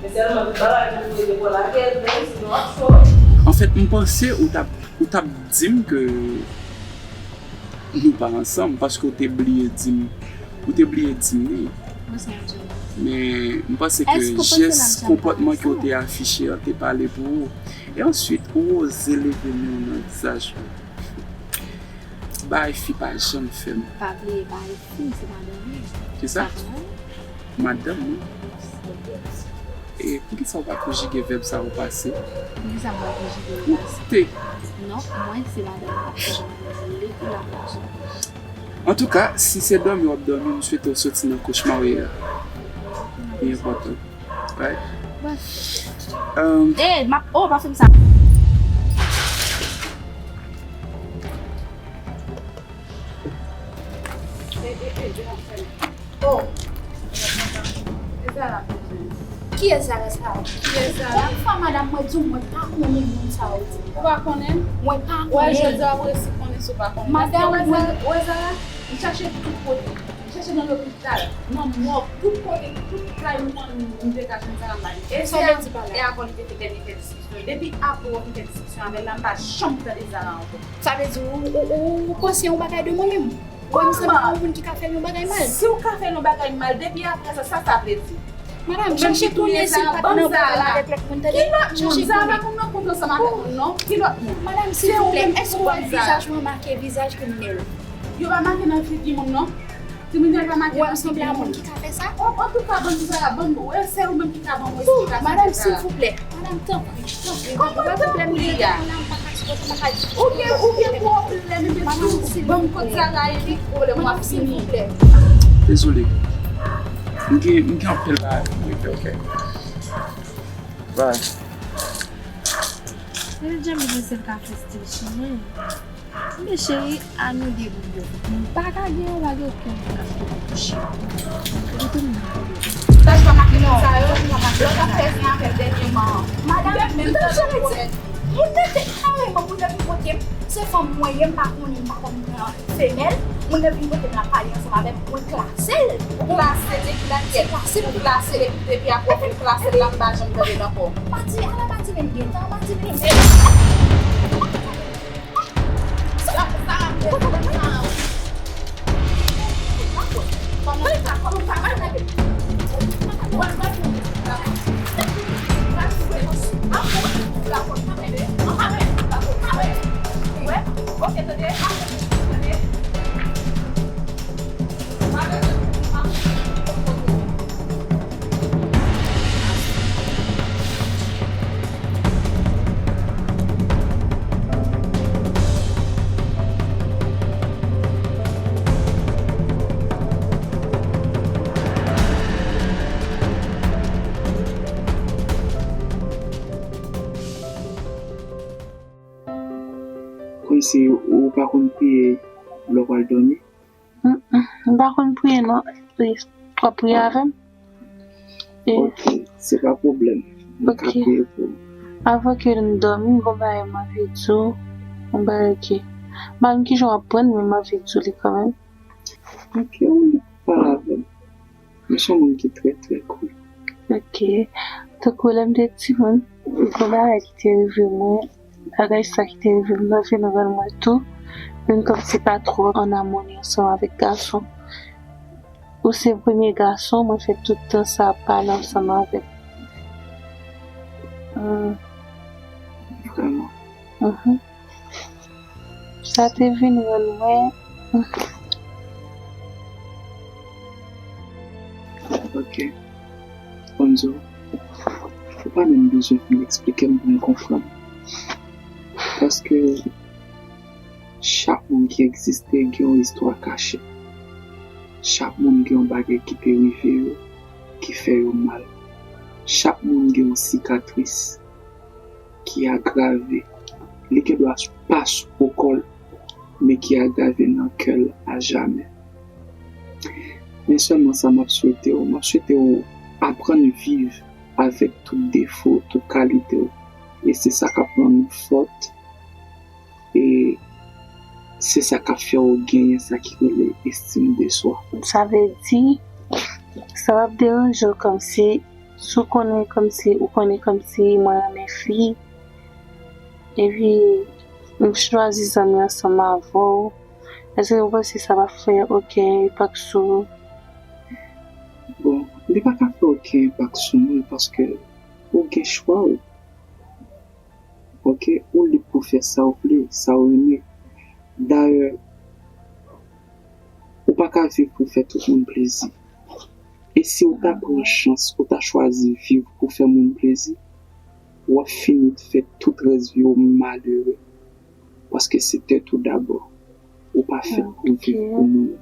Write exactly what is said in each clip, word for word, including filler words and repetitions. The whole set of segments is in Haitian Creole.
Men sèlman tout bagay pou rete bò lakèl, menm si nou ap cho. Anfèt, m panse ou t ap, ou t ap di m ke nou pa ansanm, paske w te bliye di m, ou te bliye di m li. Mwen se yon djòl. Men m panse ke jès konpòtman ke w te afiche an te pale pou ou. E answit, ou oze leve men w nan vizaj mwen. Bagay fi pa janm fè m. Pa bliye, bagay fi, se madanm li. Kisa? Madanm li. Madanm mwen. E poukisa w pa konjige vèb sa o pase? Poukisa m pa konjige l pase? Koute! Non, mwen se madanm m ap konjige l pou la konjige. Antouka, si se dòmi w ap dòmi, m swete w soti nan kochma w ye a. Li enpòtan. Right? Bon. Um, Eh, m ap, oh, pa fè m sa. Oh. E Zara m bezwen. Kiyès Zara sa a? Kiyès Zara? Konbyen fwa madanm mwen di w mwen pa konnen moun sa a w di? Ou pa konnen? Mwen pa konnen. Wè, jodi a w ap resi konnen si w pa konnen. Madanm mwen. Wè Zara, m chache tout kote. M chache nan lopital, nan mòg, tout kote, tout kay mwen, m te ka jwenn Zara m pa li. E se a, e avè w li te fè dènye fè diskisyon. Depi apre w fin fè diskisyon avè l la, m pa janm tande Zara ankò. Sa vle di ou, ou, ou, ou panse yon bagay de mwen menm? Kòm sa m pa yon moun ki ka fè l yon bagay mal. Si w ka fè l yon bagay mal, depi apre sa, sa sa vle di? Madanm, chache tounen se pa nan pwoblèm avèk lòt moun, tande? Ki lòt moun? Chache tounen. Zara pa konn nan kont ansanm avèk moun, non. Ki lòt moun? Madanm, silvouplè, èske w wè vizaj mwen make vizaj kriminèl? Yo pa make nan figi moun, non. Kriminèl pa make nan figi moun. Ou wè m sanble a moun ki ka fè sa? O, antouka, bann Zara, bann, wè, se ou menm ki ka ban mwen esplikasyon de Zara. Madanm, silvouplè. Madanm, tanpri, tanpri, tanpri. Kòman tanpri a? Ou gen, ou gen pwoblèm, epi tou, ban m kòb sa la, epi pwoblèm w ap fini. Dezole. M gen, m gen anpil bagay pou m regle, oke? Bye. Gade jan m bezwen ka fè stil chimè. Men cheri, a nou de pou de. M pa ka gen yon bagay okenn moun k ap touche. Rete m nan. Sa j pa make nan sa yo, lè w t ap fè zen avè l dènyèman an. Madanm, m t ap chèche di, moun nan te kareman, moun nan vin kote m, se fanm mwen ye, m pa konnen, m pa konn pran femèl, moun nan vin kote m, l ap pale ansanm avè m, mwen klase l. Ou klase l depi lakèl? Se klase l. Ou klase l depi apre w fin klase l la, m pa janm tande l ankò. Mati, ala Mati vin gentan, Mati vin gentan. Kòmsi ou pa konn priye lè w pral dòmi? Mm, mm, m pa konn priye non. Li, w ap priye avè m? E ok, se pa pwoblèm. M ka priye pou ou. Avan ke n dòmi, m gon bagay m anvi di w. Yon bagay ke, m pa konn kijan w ap pran l, men m anvi di w li kanmenm. Ok, ou pale avè m. Mwen se yon moun ki trè, trè cool. Ok. Tankou lè m te timoun, gon bagay ki te rive mwen, bagay sa ki te rive m nan vin rann mwen tou, vin kòmsi pa twò an amoni ansanm avèk gason. Ou se premye gason mwen fè tout tan sa ap pale ansanm avèk. Hmm. Vrèman? Mhm. Sa te vin rann mwen. Ok. Bonjou. Ou pa menm bezwen fin eksplike m pou m konprann. Paske chak moun ki egziste gen yon istwa kache. Chak moun gen yon bagay ki te rive yo, ki fè yo mal. Chak moun gen yon sikatris ki agrave. Li gendwa pa sou po kò l, men ki agrave nan kè l ajamè. Men sèlman sa m ap swete w, m ap swete w aprann viv avèk tout defo, tout kalite w. E se sa k ap rann ou fòt, e se sa k ap fè w genyen sa ki rele estim de swa. Sa vle di, sa p ap deranje w kòmsi Si w konnen kòmsi, ou konnen kòmsi mwen renmen fi, epi m chwazi zanmi ansanm avè w, èske ou panse sa p ap fè okenn enpak sou ou? Bon, li pa ka fè okenn enpak sou mwen paske ou gen chwa w. Oke, ou lib pou fè sa w vle, sa w renmen. Dayè, ou pa ka viv pou fè tout moun plezi. E si w ta pran chans, ou ta chwazi viv pou fè moun plezi, w ap fini fè tout rès vi w malere. Paske se tèt ou dabò. Ou pa fèt pou viv pou moun.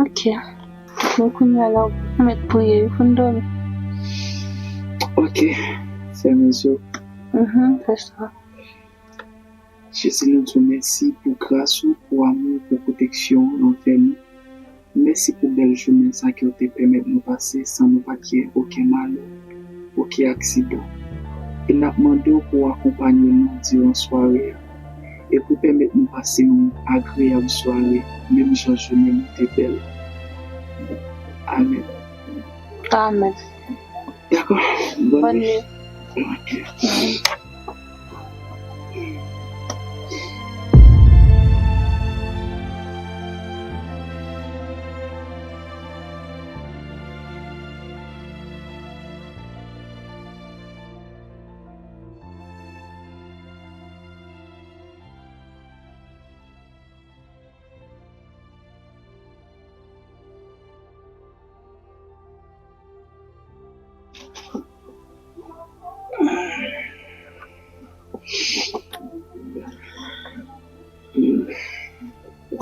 Ok. Men kounye a la, ou mèt priye wi pou n dòmi. Ok. Fèmen zye w. Mhm, fè sa. Jezi, nou di w mèsi pou gras ou, pou amou, pou pwoteksyon ou anvè nou. Mèsi pou bèl jounen sa ke w te pèmèt nou pase san nou pa t gen okenn malè, okenn aksidan. E n ap mande w pou w akonpanye nou diran sware a e pou pèmèt nou pase yon agreyab sware menm jan jounen nou te bèl. Amèn. Amèn. Dakò. Bòn nwit. Ok.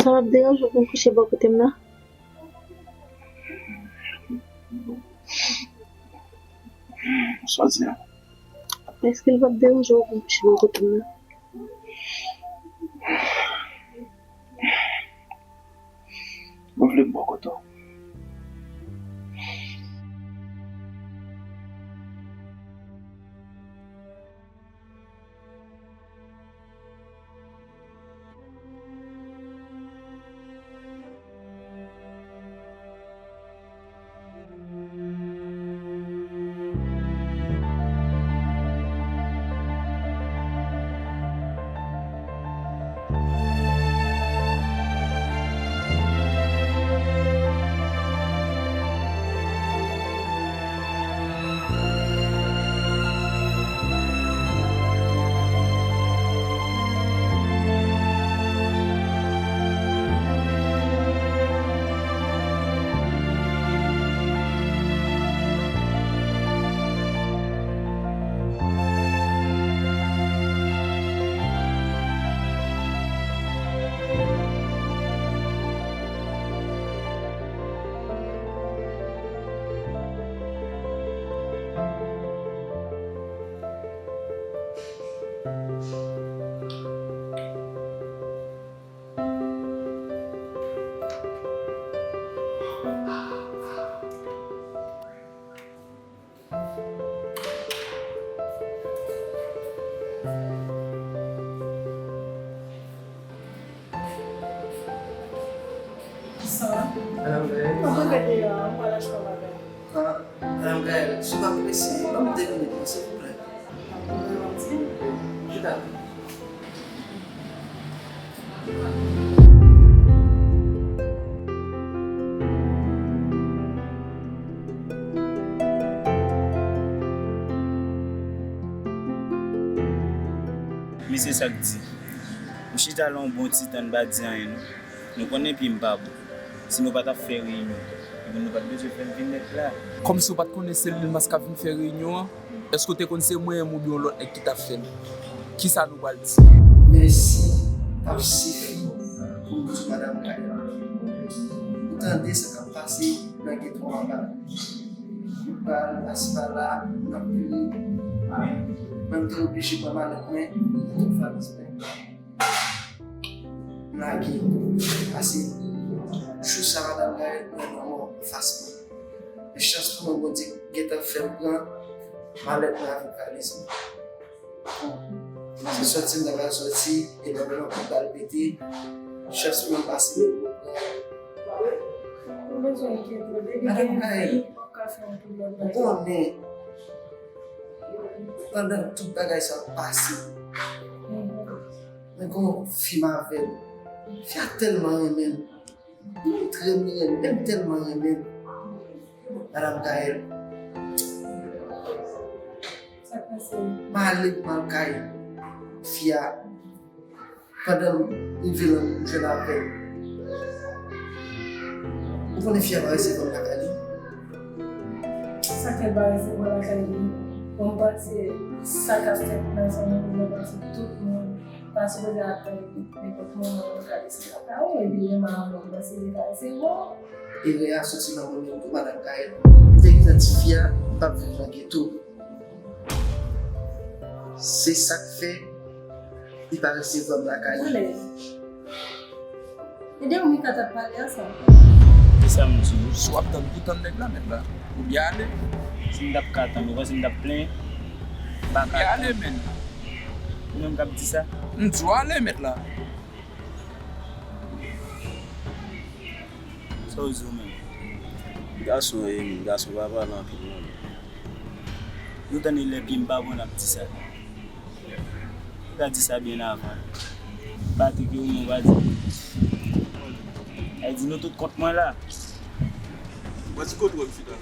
Sa p ap deranje w pou m kouche bò kote m nan? Swazi a. Èske l p ap deranje w pou m kouche bò kote m nan? Mwen vle m bò kote w. Sa va? Madanm Gaëlle. Mwen prese deyò a, mwen pral achte yon bagay. Ah, Madanm Gaëlle, si w pa prese, ban m de minit non, silvouplè. Chita. Men se sa k di. M chita la yon bon ti tan, m pa di anyen non. Nou konnen pye m pa bon. Si nou pa t ap fè reyinyon, ebyen nou pa t bezwen fè m vin nèt la. Kòmsi w pa t konnen se Lil Mas k ap vin fè reyinyon an? Èske w te konn se mwen menm oubyen yon lòt nèg ki t ap fè l? Kisa nou pral di? Mèsi p ap sifi pou m di madanm Gaëlle. Ou tande sa k ap pase nan geto anba. Nou pral pase pa la, n ap vini. Mwen m te oblije pran malèt mwen, m te fè valiz mwen. M lage. Pase jou sa madanm Gaëlle pran lanmò anfas mwen. Men chans pou mwen Bondye gentan fè m pran malèt mwen avèk valiz mwen. Se sòti m ta pral sòti e lè m pran pou bal pete. Chans pou mwen pase m pran. Madanm Gaëlle. Ou konnen, pandan tout bagay sa ap pase, mwen gen yon fi m avè l. Fi a tèlman renmen m. Li montre m li renmen m, li tèlman renmen m. Madanm Gaëlle, m ale m al kay fi a. Pandan m rive la, m jwenn avè l. Ou konnen fi a pa resevwa m lakay li? Sa fè l pa resevwa lakay li? Bon, m panse sa k ap fèt nan zòn nan, mwen panse tout moun pa sipoze ap tann nenpòt moman pou l ka deside lakay ou, epi menm avan, m panse li pa resevwa w. Erè a soti nan mwen menm tou, madanm Gaëlle. M te gentan di fi a m p ap viv nan geto. Se sa k fè li pa resevwa m lakay li. Talè. E de ou Mika t ap pale ansanm? Kisa m di w? Si w ap tann pou tann nèg la, mèt la. Ou byen ale. Si m t ap ka tann, ou panse m t ap plenyen? M pa ka tann. Ou byen ale, menn. Ou menm k ap di sa? M di w ale, mèt la. Sa w di w menm? Gason ye, menn. Gason pa pale anpil, non. Nou tann e lè byen m pa bon ap di sa. Ou ta di sa byen avan. Patrick, yo, ou pa di. Ay di nou tout kont mwen la. Mwen di kote w wè m chita la.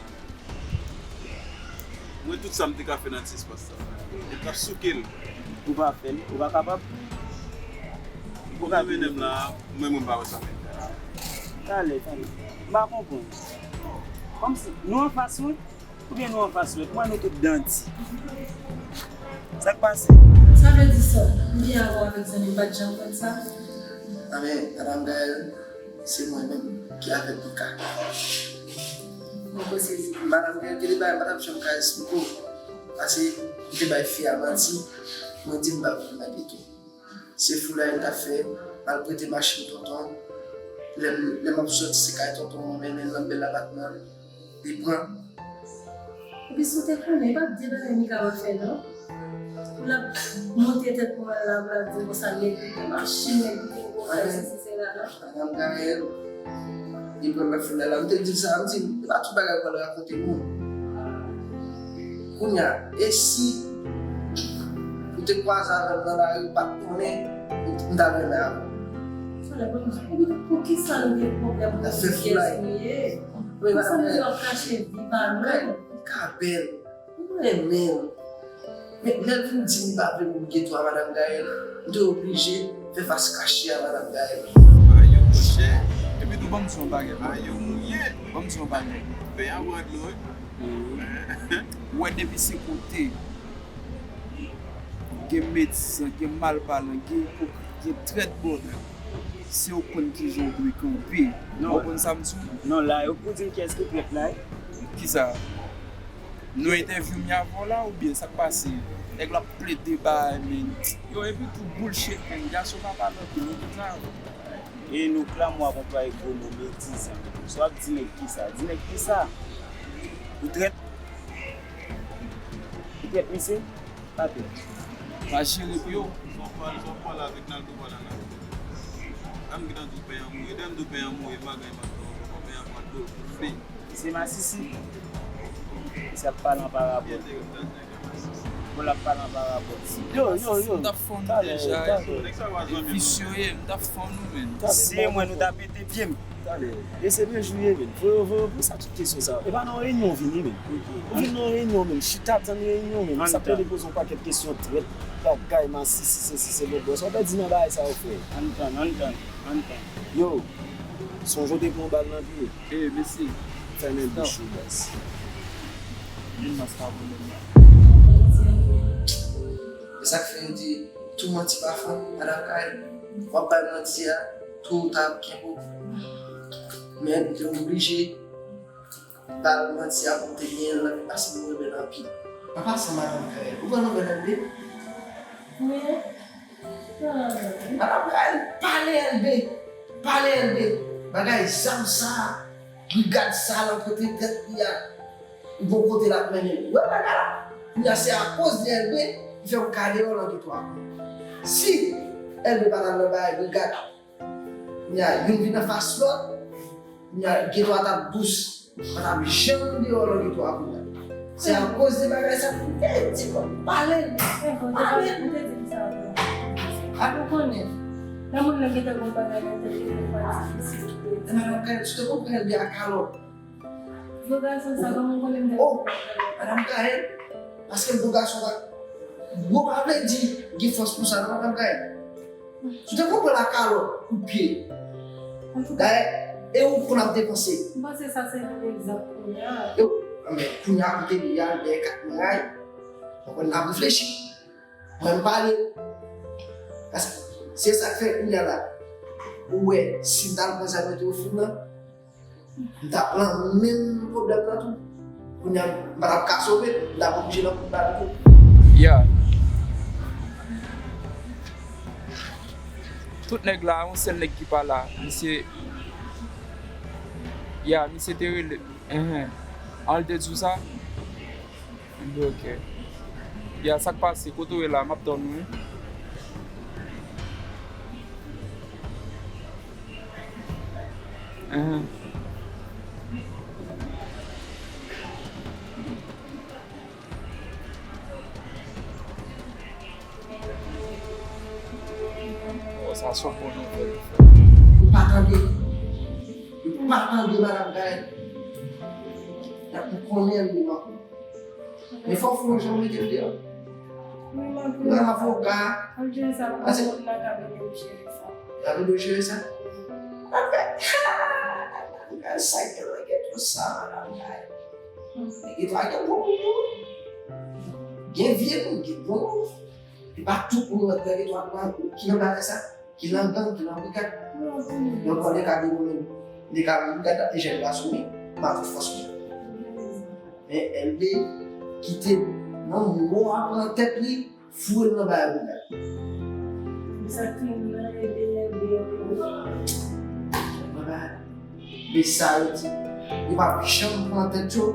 Mwen tout sa m te ka fè nan ti espas sa. Mwen t ap souke l. Ou pa fè l, ou pa kapab. Ou ka mennen m la, mwen menm m pa wè sa fè. Talè, talè. M pa konprann. Kòmsi nou anfas, wi. Oubyen nou anfas lòt, mwen nou tout danti. Sa k pase? Sa vle di sa? M byen avè w avèk zanmi m, m pa t janm konn sa. Anben, madanm Gaëlle, se mwen menm ki avèk Mika. Mwen posezi. Madanm Gaëlle, gen de bagay m pa t ap janm ka esplike w. Paske m te bay fi a manti, mwen di m pa vin nan geto. Se foulay m t ap fè, m al prete machin tonton. Lè m, lè m ap soti, se kay tonton mwen mennen l nan bèl apatman l, li pran. Epi si w te konnen, e pa t de bagay Mika pa fè non. Pou l ap monte tèt mwen la, pou l ap di m konsa, nèg ki gen machin, nèg ki gen gwo kay, sesi sela la. Madanm Gaëlle, li pran nan foulay la. M te di l sa, m di l, e pa tout bagay ou pral rakonte moun. Kounye a, e si ou te kwaze avè m nan lari, ou pa t konnen, m t al renmen avè w. Sa lè bon, epi poukisa nou gen pwoblèm pou nou di kiyès nou ye? Poukisa nou di w ap kache vi pa nou? Mika bèl, m renmen l. Men lè l vin di m li pa vle moun geto a, madanm Gaëlle, m te oblije fè fas kache a, madanm Gaëlle. Ayo, monchè. Epi tou, ban m di yon bagay. Ayo, mouye. Ban m di yon bagay. Pen an pran dlo, wi. Ou wè depi se kote gen medizan, gen malpalan, gen ipokrit, gen trèt bòdè, se ou k konn kijan w dwe kanpe. Ou konprann sa m di w? Non, la, yo pou di m kiyès ki trèt la, wi. Kisa? Nou entèvyou m avè w la, oubyen sa k pase? Nèg la ap plede bay, men. Yo, epi tou bullshit, men. Gason pa pale anpil, ou konn sa. E nou klamou ap anplwaye gwo mo, medizan. Si w ap di nèg kisa? Di nèg kisa? Ou trèt? Ou trèt, mesye? Pa trèt. Pa jere pou yo. Sa w pale, sa w pale avèk Naldo pale a Naldo. Lè m gentan di w pen an mouri, lè m di w pen an mouri, m pa gen, m ap fè w konprann, pen an pran dlo, l fini. Se masisi. Misye ap pale an parabòl. Bon, l ap pale an parabòl. Yo, yo, yo. M t ap fè w nou deja. Nèg sa pa zanmi m non. Visye yo ye, m t ap fè w nou, menn. Se mwen nou t ap pete pye m. Talè. E se byen jouye, menn. Voye, voye, pou sa tout kesyon sa. E pa nan reyinyon w vini, menn. Ou vin nan reyinyon, menn. Chita tann reyinyon, menn. Sa plede poze yon pakèt kesyon trèt, bagay, masisi, sesi, se lòt bò. Sa w pèdi nan bagay sa yo, frè? Ann tann, ann tann, ann tann. Yo, sonje w te pran yon bal nan pye. Eh, mesye. Fèmen bouch ou, baz. Vin nan sa pou nou. E sa k fè yo di, tou manti pa fon, madanm Gaëlle. W ap bay manti a, to ou ta ap kenbe w. Men, ou te oblije bay manti a pou w te genyen l nan men, paske m renmen l anpil. An pasan, madanm Gaëlle, ou pran nouvèl Elbe? Wi. Madanm Gaëlle, pale Elbe. Pale Elbe. Bagay zam sa, brigad sa, lan kote tèt li a. Li gon kote l ap mennen l. Ou wè bagay la? Kounye a se akoz de Elbe ki fè m ka deyò nan geto a. Si Elbe pa t al nan bagay brigad, kounye a youn vin anfas lòt, kounye a geto a t ap dous. Mwen t ap janm deyò nan geto a kounye a. Se akoz de bagay sa m te di mwen pale l. Pale l. Ou te di m sa avan. Ou konnen. Nan moun nan gentan gon bagay nan tèt li, li pa difisil pou li. Madanm Kayèl, si w te konprann de a kalòt. Gwo gason sa, kòman w konnen m te... Oh, madanm Kayèl, paske gwo gason pa, gwo pa vle di gen fòs pou sa, non, madanm Kayèl. Si w te konprann a kalòt, kout pye. Dayè, e ou k konn ap depanse. M panse sa se yon egzanp kounye a. E ou, men kounye a kote li ye a, dèyè kat miray. Ou konprann, n ap reflechi. Mwen m pale. Paske se sa k fè kounye a la. Ou wè, si m t al pran zam nan te ofri m nan, m t ap nan menm pwoblèm nan tou. Kounye a, m pa t ap ka sove, m t ap oblije nan kout bal tou. Ya. Tout nèg la, yon sèl nèg ki pa la. Misye, ya, misye te rele. Enhen. An, li te di w sa? Ebyen, oke. Ya, sa k pase? Kote w ye la? M ap tann ou wi. Enhen. Oh, sa se yon bon nouvèl. Ou pa tande. Ou pa tande, madanm Gaëlle. Ou konnen l devan. Men fò w fè yon jan mete l deyò. Ou nan avoka. Ase la vin de jere sa. Sa gen nan geto sa, madanm Gaëlle. Nan geto a gen bon moun tou. Gen vye moun, gen bon moun. E pa tout moun nan geto a ki nan bagay sa. Ki nan gang, ki nan brigad. Donk, an de ka de nou menm, de ka de brigad la, te jèn gason, wi, m a tout fòs mwen. Men L D kite nan mò a pran tèt li, foure l nan bagay brigad. Sa ki nan ede L D. Men sa yo di, yo p ap janm pran tèt yo.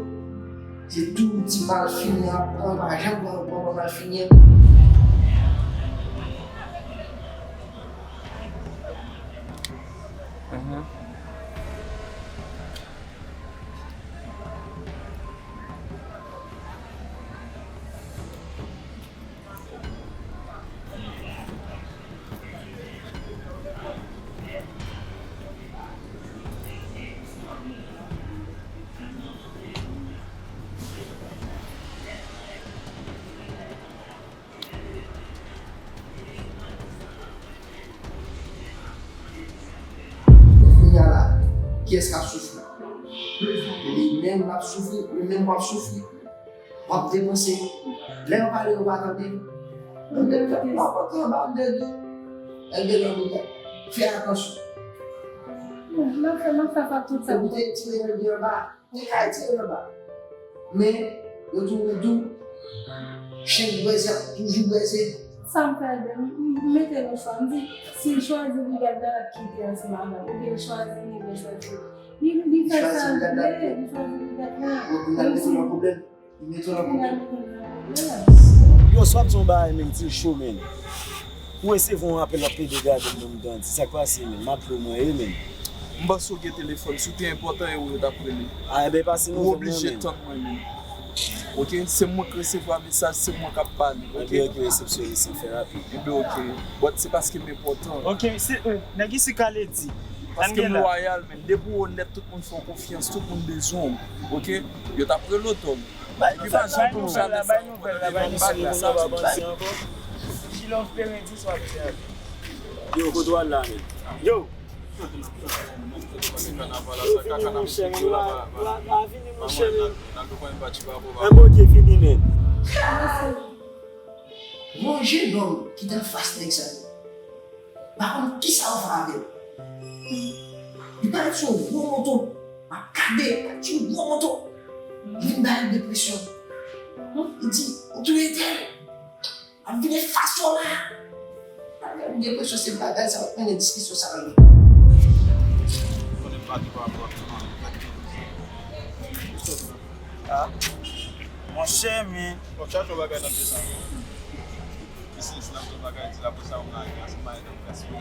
Se tou ti malfini y ap pran, yo pa janm pran, pran, pran malfini an. Mhm. Kounye a la, kiyès k ap soufri? Li menm l ap soufri, ou menm w ap soufri. W ap depanse. Lè yo pale, yo pa tande. Mwen menm, w ap antre anba, m te di w. L D nan brigad. Fè atansyon. Mwen fè, mwen fè tout sa. Ou te tire L D anba. Li ka retire l anba. Men, yo toujou di w, chen k bwèze ap toujou bwèze. Sa m fè, m, m mete nan chwa. M di, si l chwazi brigad la, l ap kite ansanm avè m. Oubyen l chwazi nèg la, chwazi. Li, li fè sa l vle, li chwazi brigad la. Yo, kounye a l mete w nan pwoblèm. Li mete w nan pwoblèm. Yo, sa w ap di yon bagay, men, di l cho, men. Ou resevwa yon apèl, w ap plede gade m nan mitan di, sa k pase, men? M ap di w mwen ye, men. M panse w gen telefòn, si w te enpòtan, e ou yo t ap rele. A, enben, pase nouvèl mwen, men. Ou oblije tann mwen, men. Oke, se mwen k resevwa mesaj, se mwen k ap pale, oke? Enben, oke, resepsyonis, fè rapid. Enben, oke. But se paske m enpòtan. Oke, se, euh, nèg isi ka ledi. Paske m lwayal, men. Depi w onèt, tout moun fè w konfyans, tout moun bezwen w, oke? Yo t ap rele w, Tom. Bay nouvèl la, bay nouvèl la, bay nouvèl la. Ki lòf Perendis w ap fè? Yo, kote w al la, men? Yo! Yo, vini, monchè, men. Vini, monchè, men. Enben, oke, vini, men. Yon jenòm ki t anfas nèg sa yo. Pa konn kisa yo fè avè l. Li parèt sou yon gwo moto. M ap gade, parèt sou yon gwo moto. Li vin ba l depresyon. Li di, "Ou touye tèl." Ap vin efase w la. Depresyon se bagay sa, w ap mennen diskisyon sa nan men. Konnen m pa gen pa rapò ak sa. Ah. Monchè, men. Bon, chache yon bagay nan pye sa. Isi, si n ap di yon bagay, di l apre sa, ou nan ansanm avèk gaspiye.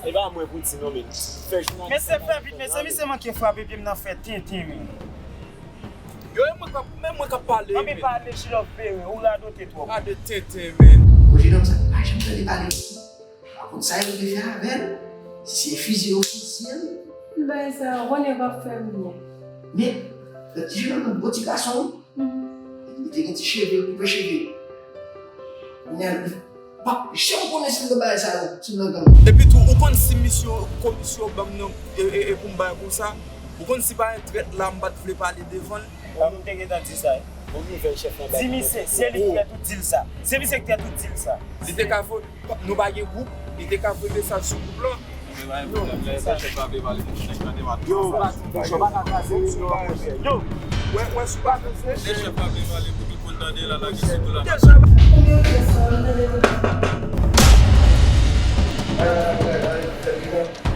E pa mwen pou di non, men. Fè jounalis. Mesye, fè vit, mesye, misye manke frape pye m nan fè tenten, men. Yo, e mwen k ap, men mwen k ap pale, men. Anpi pale, Chilòv Peren, ou radote twòp. Radote tenten, men. Bon, jenòm sa, pa janm tande pale. Pa konn sa yo te fè avè l. Si se fizi yo fizi l. Bagay sa, konnen w ap fè m byen. Men, lòt ti jenòm nan, gwo ti gason, wi. Li te gen ti cheve, koupe cheve. Kounye a, li p ap janm konnen si l nan bagay sa yo, si l nan gang. Epi tou, ou konn si misyon, komisyon ban m nan, e, e, e pou m bay konsa, ou konn si pa yon trèt la, m pa t vle pale devan l. Mwen, m te gentan di sa, wi. Bon, nouvèl chèf nan bay. Di misye, se li ki fè tout dil sa. Se misye ki fè tout dil sa. Li te ka voye, nou pa gen gwoup, li te ka voye mesaj sou gwoup lan. Yo, chèf pa vle pale pou nèg tande m ap di sa. Yo, yo, pa ka kraze yo, monchè. Yo, wè, wè, sou pa vle. Lè chèf pa vle pale pou tout moun tande la, lage sou la. Deja.